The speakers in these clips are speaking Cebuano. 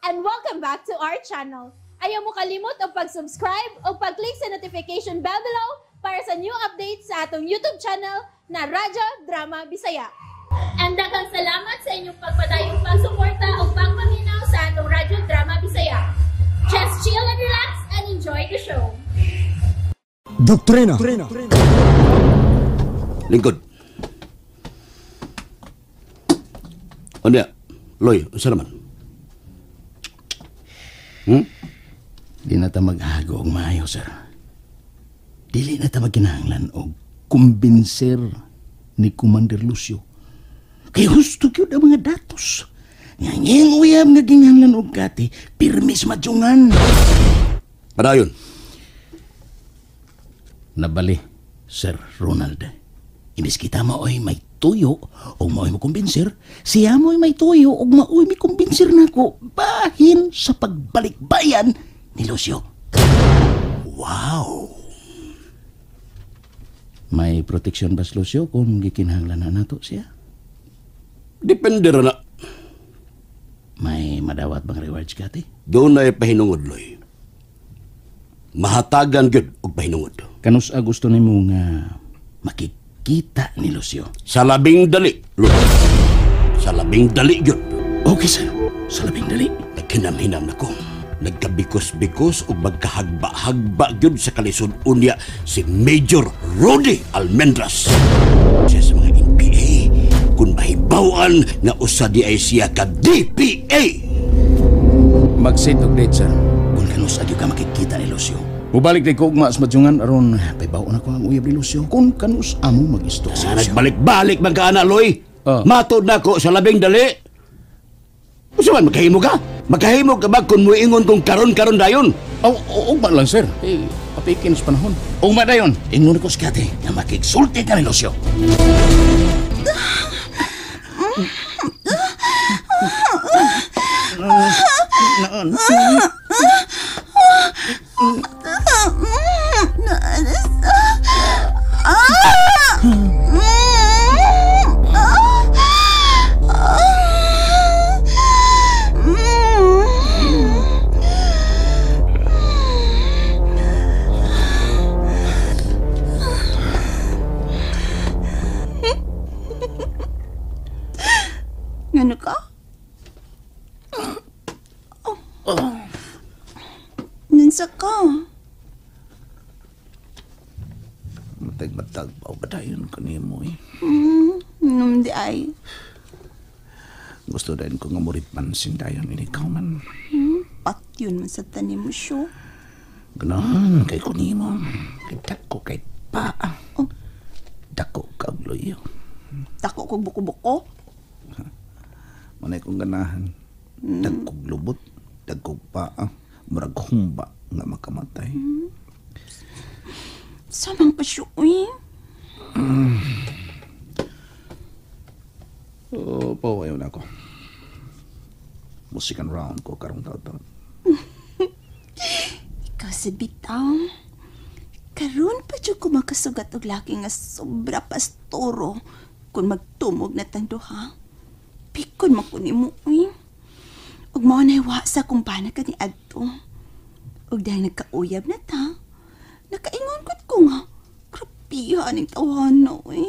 And welcome back to our channel. Ayaw mo kalimot og pag-subscribe o pag-click sa notification bell below para sa new updates sa atong YouTube channel na Radyo Drama Bisaya. And daghang salamat sa inyong pagpadayong pagsuporta o pagpaminaw sa atong Radyo Drama Bisaya. Just chill and relax and enjoy the show. Doktrina. Lingkod. Ano ya? Loy, unsa naman? Di na ta mag-ago og maayo, sir. Dili na ta magkinahanglan og kumbinser ni Commander Lucio. Kay husto gyud ang mga datos. Nga ngayong uyab nga ginahanglan og kati, pirmis madyungan. Padayon. Nabali, Sir Ronald. Imbis kita maoy may tuyo o maoy mo kumbinser, siya mo'y may tuyo o maoy may kumbinser nako bahin sa pagbalikbayan ni Lucio. Wow! May proteksyon ba si Lucio kung gikinahanglan na nato siya? Depende ra na. May madawat bang rewards kati? Doon na pahinungod, Loy. Mahatagan gyud og pahinungod. Kanus a gusto nimo nga makikita ni Lucio? Sa labing dali, Loy. Sa labing dali gyud. Okay, sir. Sa labing dali. Naghinam-hinam na ko. Nagkabikos-bikos ug magkahagba-hagba gyud sa kalisod unya si Major Rudy Almendras. Siya sa mga NPA kung mahibaw-an nga usa di ay siya ka DPA. Mag-set og date, sir. Kung kanus agyo ka makikita ni Lucio. Mubalik day ko ugma sa madyungan aron paybaw-on ako ang uyab ni Lucio kung kanus amo mag-istok si Lucio. Nagbalik-balik man ka ana, Loy. Oh. Matod na ko sa labing dali. Unsa man makahimo ka? Makahimo ka ba kung muingon kung karon-karon dayon? Ugma lang, sir. Eh, papikin sa panahon. Ugma dayon. Ingon ko si Kate nga makigsulti ka ni Lucio. Ngano ka? Nansa ka? Matag-matag pa ba dayon kanimo eh? Num di ay. Gusto dayon ko nga murit pansin dayon ini ikaw man. Patyon man sa tanim mo siyo. Ganahan kay kunimo. Kay dako kay pa. Oh. Dako kag luyo. Dako kog buko-buko. Manay kong ganahan. Dagkog lubot, dagkog paa, murag humba nga makamatay. Samang pa siya, uy. Oh, pawayo na ako. Musikan round ko karong taon-taon. Ikaw sa bitaw. Karon pa siya ko makasugat og laki nga sobra pastoro kung magtumog na tando, ha? Pikon man ko ni mo, uy. Ug mao na wa sa kumpana ka ni adto. Ug dahil nagkauyab na ta, nakaingon gud ko nga, grabihan ning tawhana, uy.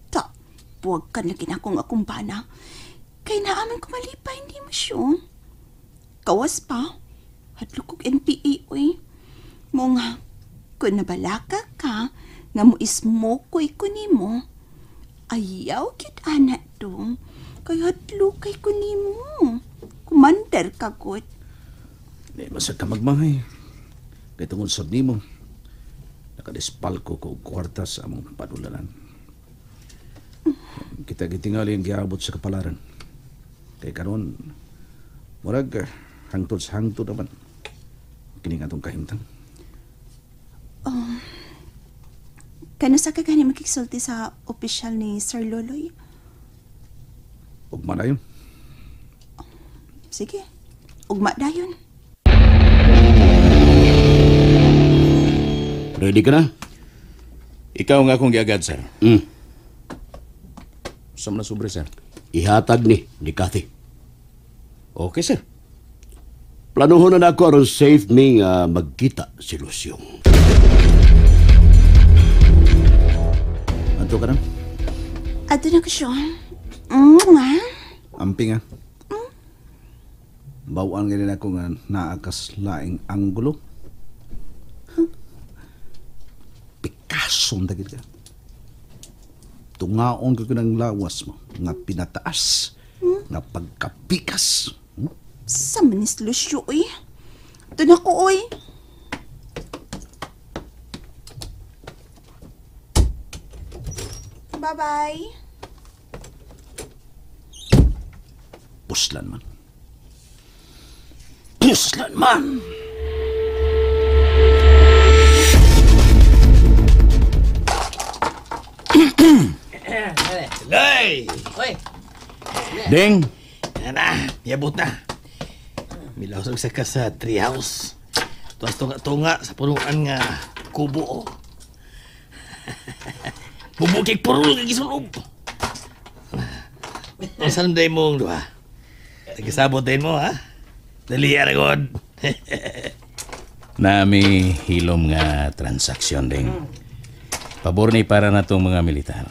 Ta, buwag ka na kinako nga kumpana. Kay naaman ko malipay, hindi mo siya. Kawas pa, hadlok og NPA, uy. Mo nga, kung nabalaka ka, nga mo ismokoy ko nimo, ayaw gyud ana dong. Kay hadlokay ko nimo. Kumander ka gud. Di basta ka magmahay. Kay tungod sab nimo, nakadispalko ko og kwarta sa among padulanan. Kita gitingali ang giabot sa kapalaran. Kay karon murag hangtod sa hangtod naman kini nga atong kahimtang. Kanusa ka gani makigsulti sa opisyal ni Sir Loloy? Ugma dayon. Sige, ugma dayon. Ready ka na? Ikaw nga akong giagad, sir. Saan na sobre, sir? Ihatag ni Kathy. Okay, sir. Planuhon na nako aron safe mi nga magkita si Lucio. Adto ka na? Adto na ko siya. Amping ah. Bawaan ganyan ako nga naakas laing anggulo. Huh? Picasso ang dagit ka. Tungaon ka ng lawas mo nga pinataas, nga pagkapikas. Sa manis Lucio, oy. Ito na ko, oy. Bye-bye. Puslan man. Puslan man! Lay! Oy! Ding! Yan na, yabot na. Milawsag sa ka sa treehouse. Tuwas tunga-tunga sa punuan nga kubo. Bubukik puro nga gisunob. Ang sanday mong duha. Nagisabot din mo, ha? Dali, Aragod. Nami hilom nga transaksyon, Ding. Pabor ni para na itong mga militar.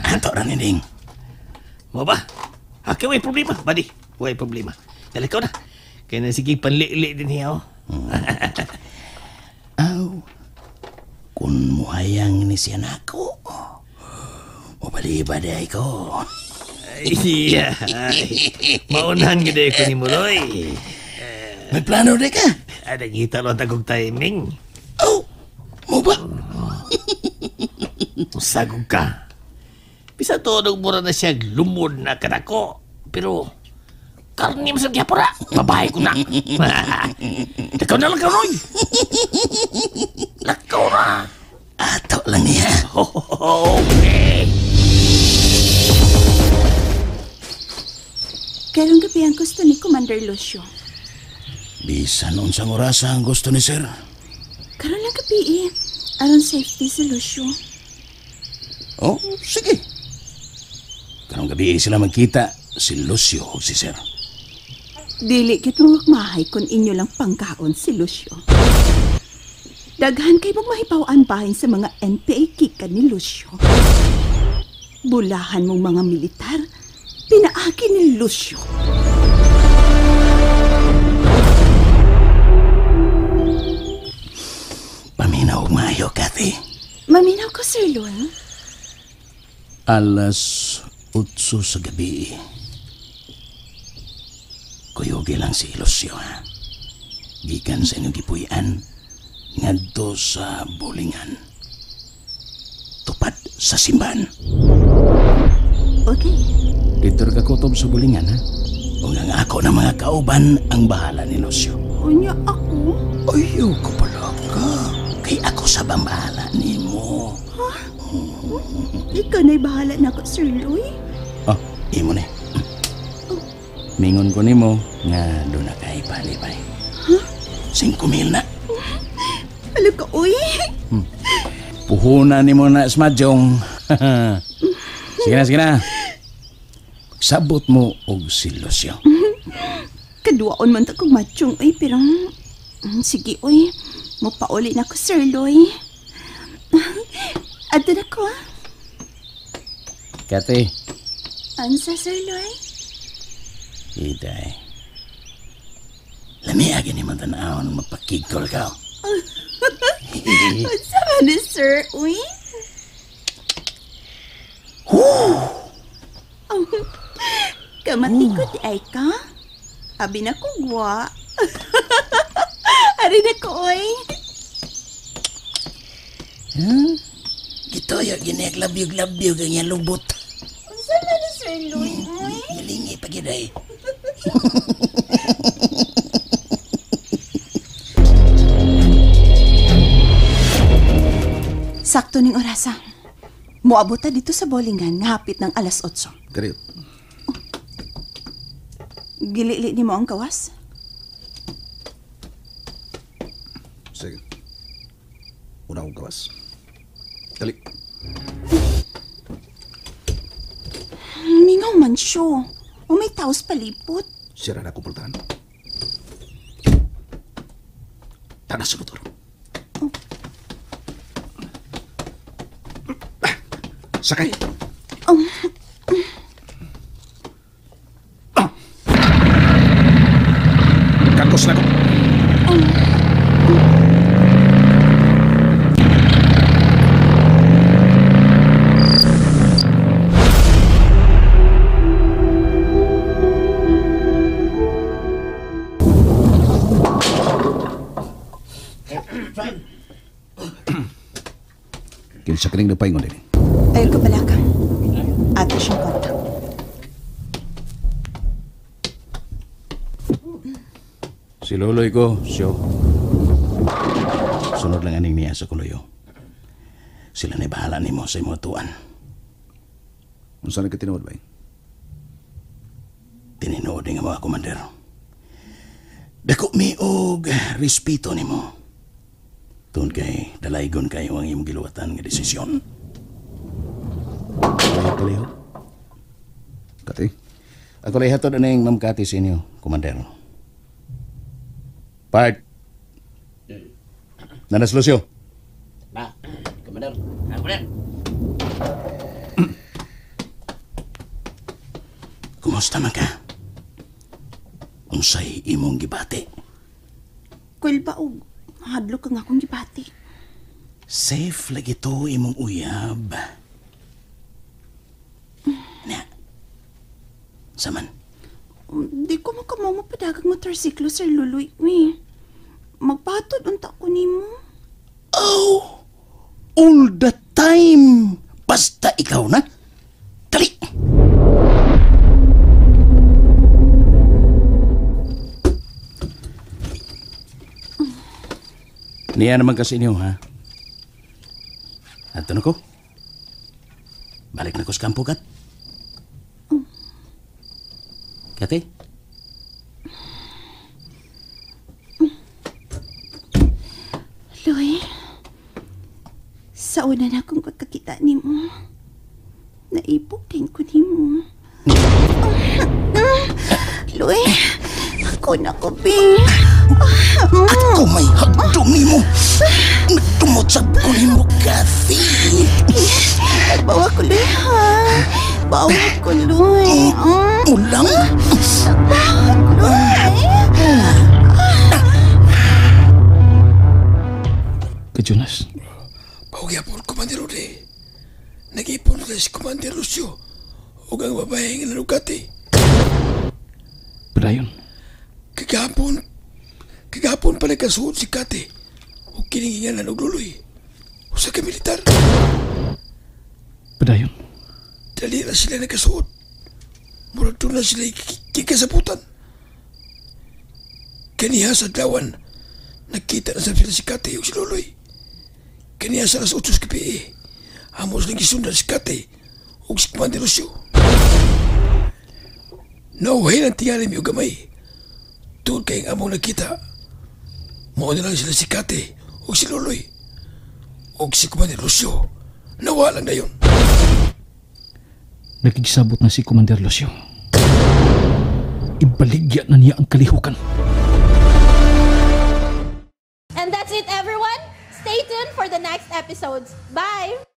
Ato ra ni, Ding. Mo ba? Okay, way problema, buddy. Way problema. Dali ko na. Kaya na sige panlili din niya, oh. Aw, kung muhayang ni siya nako, mabaliba di ko. Iya. Maunahan gid ko ni Muloy. May plano di ka? Ada ngita lang tagog timing. Oh, mo ba? Sagog ka. Bisa to mura na siya lumod na kanako. Pero karni mo sa gyapura. Babae ko na. Lakaw na lang ka, Roy. Lakaw na. Ato lang niya. Okay. Karong gabi ang gusto ni Commander Lucio. Bisan unsang orasa ang gusto ni sir. Karon lang gabi eh. Aron safety si Lucio. Oh, sige. Karong gabi sila magkita si Lucio o si sir. Dili gid mo magmahay kung inyo lang pangkaon si Lucio. Daghan kay mong mahibaw-an bahin sa mga NPA kika ni Lucio. Bulahan mong mga militar, pinaaki ni Lucio. Paminaw maayo, Kathy. Maminaw ko, Sir Lul. 8:00 sa gabi. Kuyugi lang si Lucio, ha? Gikan sa inyong gipuy-an, ngadto sa bulingan. Tupad sa simbahan. Okay. Dito ka kutob sa bulingan, ha? O nga ako ng mga kauban ang bahala ni Lucio. Unya ako? Ayaw ko pala ka. Kay ako sa bahala ni mo. Ha? Ikaw na'y bahala na ako, Sir Louie. Oh, imo ni. Mingon ko nimo nga doon na kay palibay. Huh? 5,000 na. Alam ka, uy. Puhunan nimo na smadyong. Sige na, sige na. Sabot mo og si Lucio. Kaduwaon man ta kog madyong, uy, pero sige, uy. Mupauli na ko, Sir Loy. Adto na ko, ah. Kate. Ansa, Sir Loy? Iday. Lami agi ni man tan-awon magpakigkol ka. Unsa man ni, sir, uy? Kamatikot ay ka? Abi na ko, gwa. Ari na ko, oy. Huh? Gitoyo, giniag-labyog-labyog ang iyang lubot. Unsa man ni, Sir Louie, oy? Gilingi pa giday. Sakto ning orasa. Moabot ta dito sa bolingan nga hapit ng 8:00. Great. Gilili ni mo ang kawas? Sige. Una akong kawas. Dali. Mingaw man siyo. O may taos palipot. Sira na kupultahan. Tara sa motor. Oh. Sakay. Oh. Kakos na ko. Kinsa kining napaingon din? Ayaw ka balaka. Ato siyang kontak. Si Loloy ko, siyo. Sunod lang aning niya sa kuluyo. Sila na bahala nimo sa imong tuan. Unsa na ka tinuod ba? Tinuod nga mga komander. Dako mi og respeto nimo. Tun kay dalaygon kayo ang imong giluwatan nga desisyon. Palihog. Kati? Ako lay hatod aning Ma'am Kati sa inyo, Commander. Part. Nanas Lucio. Na, Commander. Na, Commander. Kumusta man ka? Unsay imong gibati? Kuwel ba og hadlok ang akong gibati? Safe lagi to imong uyab. Na. Saman? Di ko makamaw mapadagag motorsiklo, Sir Luloy. Uy. Magpatod unta ko nimo. Oh! All the time! Basta ikaw na. Dali! Niya naman kasi niyo, ha? Ato na ko. Balik na ko sa kampo, Kat. Kati? Loy, sa una na akong pagkakita ni mo, naipok din ko ni mo. Loy, ako na ko, Bing. Ako may hagdong ni mo. Nagtumutsap ko ni mo, Kathy. Nagbawa ko, Loy, ha? Bawa ko, Loy. Ulang? Nagbawa ko, Loy. Ka Jonas. Paugyapon, Commander Rudy. Nag-ipon na si Commander Lucio ug ang babae nga nanugati. Padayon. Kagahapon pa nagkasuod si Kati ug kining nga nanugluluy. Usa ka militar. Padayon. Dali na sila nagkasuod. Murag doon na sila kikasaputan. Kaniha sa adlawan, nakita na sa sila si Kati ug si Loloy. Kaniha sa alas 8 sa gabi, amo silang gisundan si Kati ug si Commander Lucio. Nauhay ng tingali mi og gamay. Tungod kay ang among nakita, mao na lang sila si Kati ug si Loloy. Ug si Commander Lucio, nawa lang dayon. Nakigsabot na si Commander Lucio. Ibaligya na niya ang kalihukan. And that's it, everyone. Stay tuned for the next episodes. Bye!